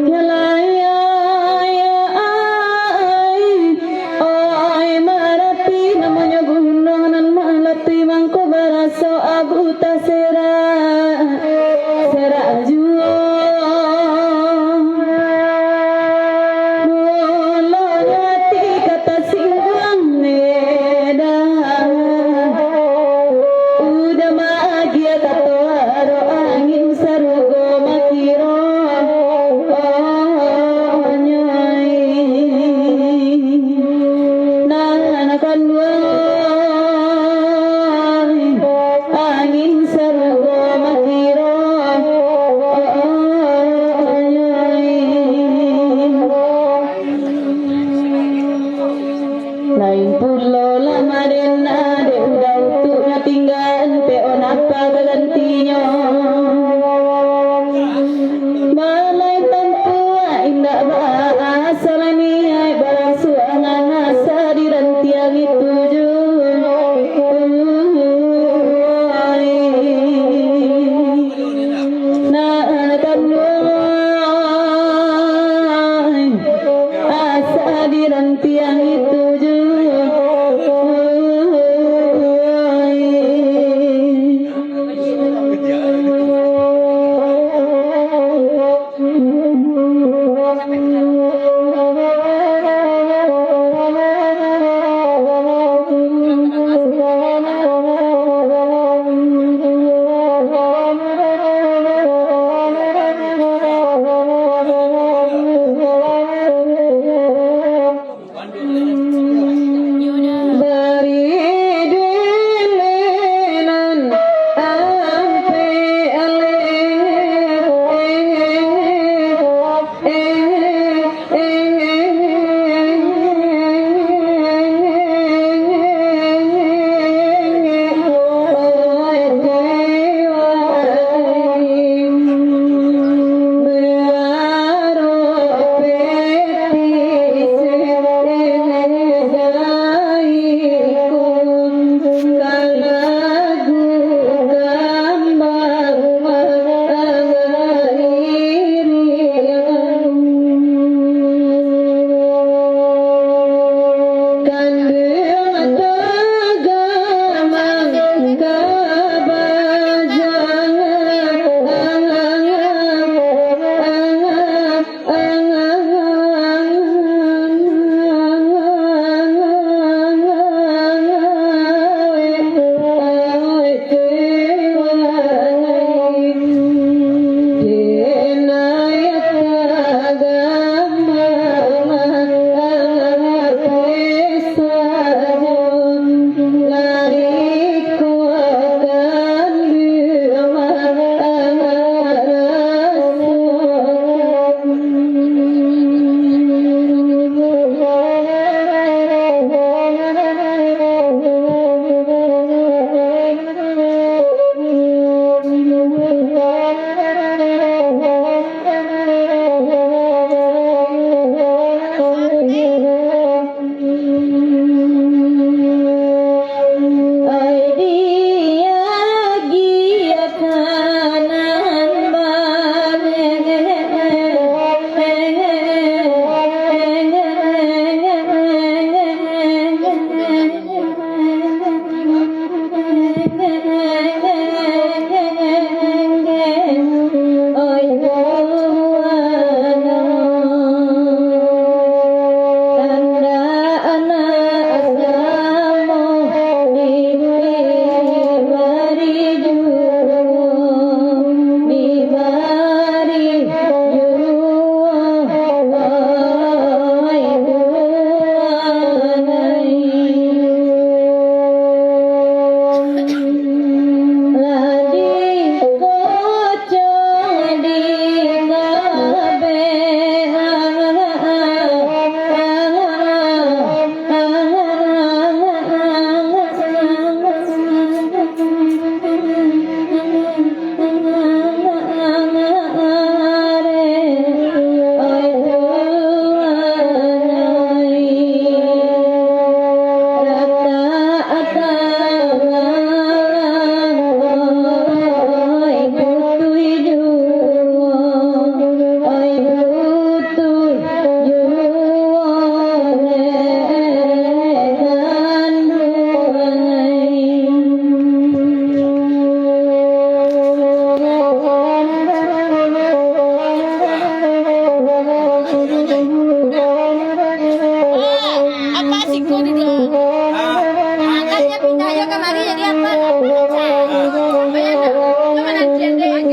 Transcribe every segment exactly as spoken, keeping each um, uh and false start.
Yalah, ya, ya, ai, ai, Marapi, namonyo gunuang nan malatuih mangko baraso abu taserak, serak juo. Mulonyo ati ka tasingguang, eh, dah. Udah maagiah kato aro angin saru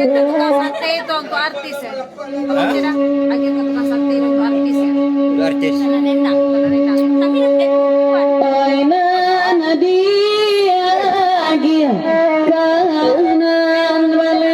Tukang sate itu untuk artis ya. Hah? Agiah ke tukang sate itu untuk artis ya. Untuk artis. Tanah Rendang, Tanah Rendang. Tapi dia bukan. Oi, nan diagiah kanan baleh.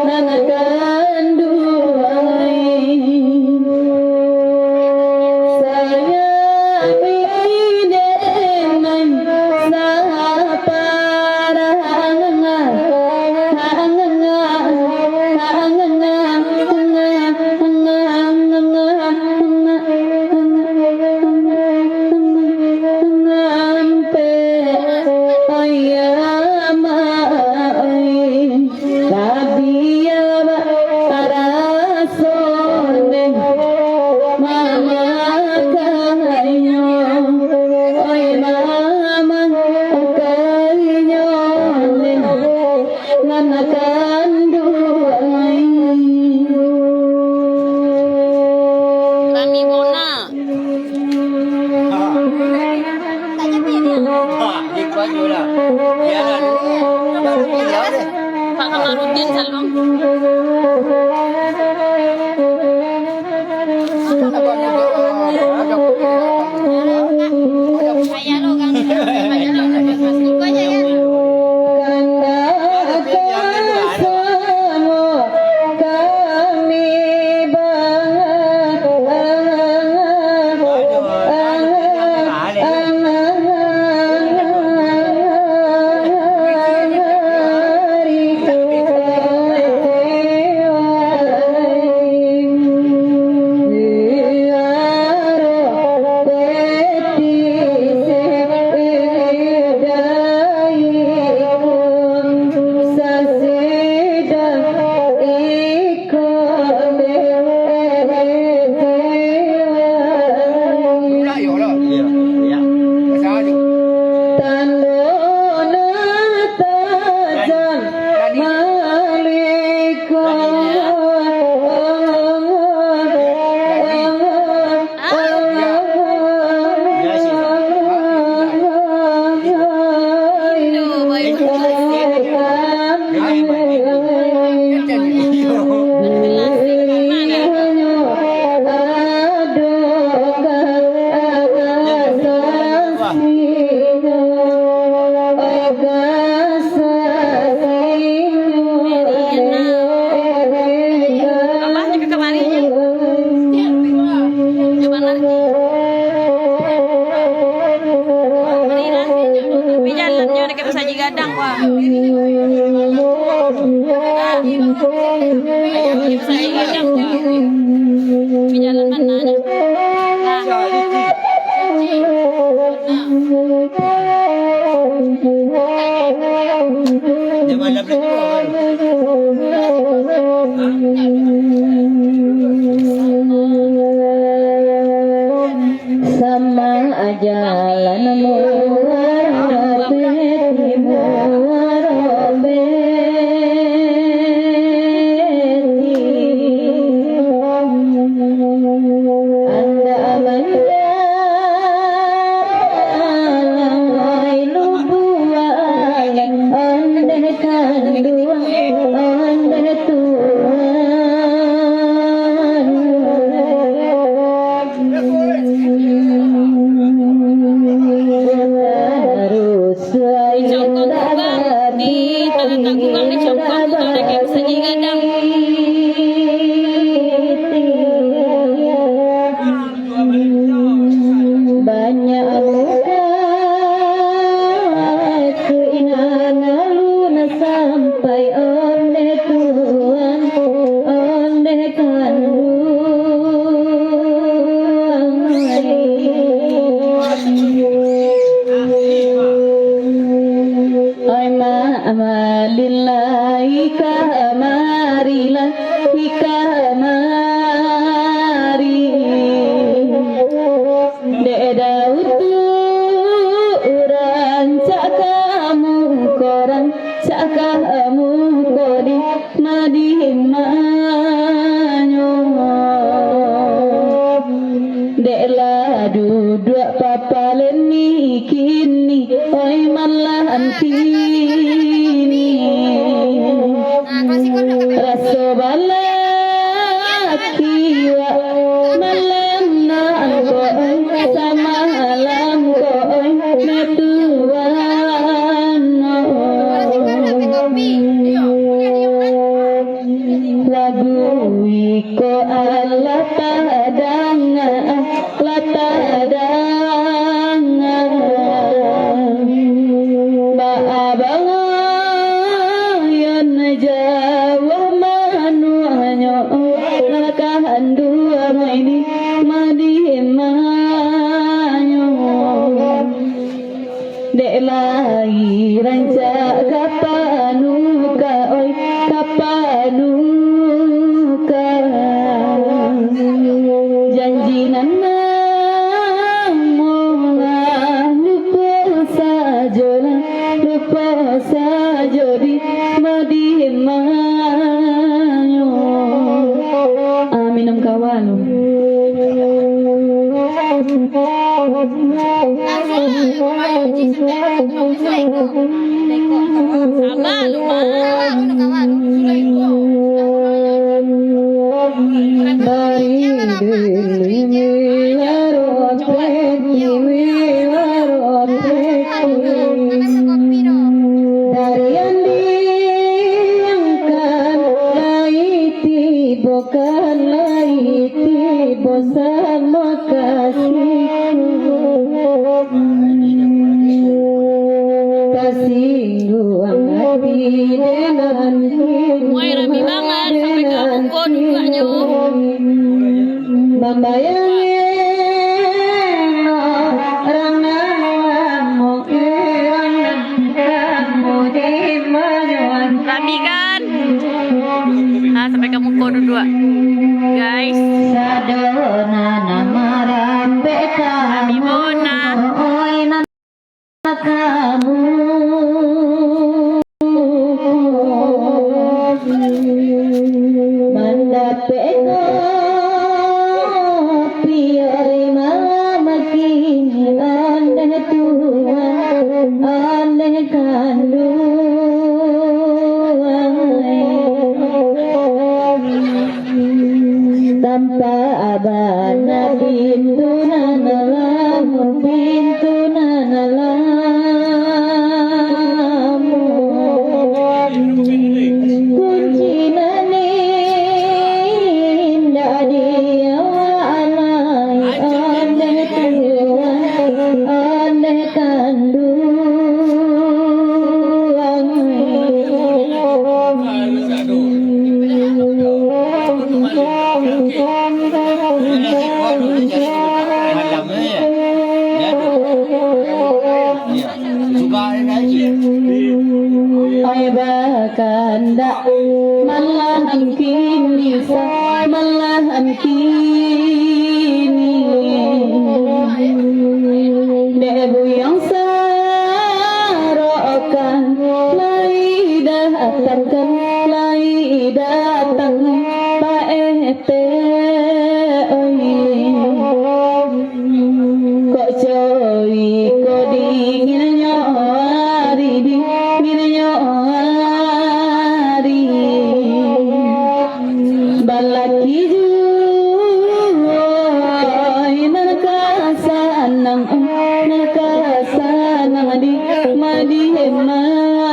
Nan kanduang ai. Sayang ineh nan saparah. Ngampe, oi ama, oi. Labiah baraso deh mamakainyo, oi mamakainyo deh nan kanduang. Rami Bona. Pak Kamarudin Saluang. Abah juga kamari. Tapi jalannyo dekat Pasaji Gadang, wah. Pasaji Gadang, wah. Tapi jalan mana? Nah. Sama aja lah nemu. Anda mandang lubuak, ondeh kanduang, ondeh tuan. Dicongkok kubang, di tangan tak kubang, dicongkok kubang, lagi Pasaji Gadang. Banyak muka tu inan alun sampai ondeh tuan, ondeh kanduang. Ai ma, ma lillah. Kamari lah, kamari. Dek Dautu urang cak kamu korang, cak kamu kodi madimanyo. Dek lah duduak papaleni kini, oi malam kini. Raso balaki wak malam nan ko, oi, samalam ko, oi, netuan. Lagu iko alah tadanga, lah tadanga. Baa bagoyon jauah manuahnyo, lah kanduang ini madimanyo. Dek lai rancak ka panuka, oi, ka panuka. Janji nan namolah lupo sajolah, lupo sajo di madimanyo. Amin, am kawan. Dari yang diangkat lai tibo, kan lai tibo samo kasihku. Tasingguang ati denan. Woi, rami banget, sampai ka pukul duanyo. Mambayang eno, rang nan lamo, rang nan lamo di majuan. Rami kan? Nah, sampai ka muko duduak, guys. Sadonyo nan marapek ka. Rami bona. Oi, nan kamu mandapek kopi, ari mamakin andeh tuan, andeh kanduang. Tampak bana pintu nan lamo, pintu nan lamo. Kunci nan indak diawak lai, andeh tuan, andeh kanduang. Ai bakandak malam kini, sa-, malam kini. Dek buyuang sarokan, lai datangkan, lai datang, paeh te, oi. Kok coi ko dinginnyo ari, dinginnyo ari. Balaki juo, nan ka sanang, nan ka sanang di madimanyo.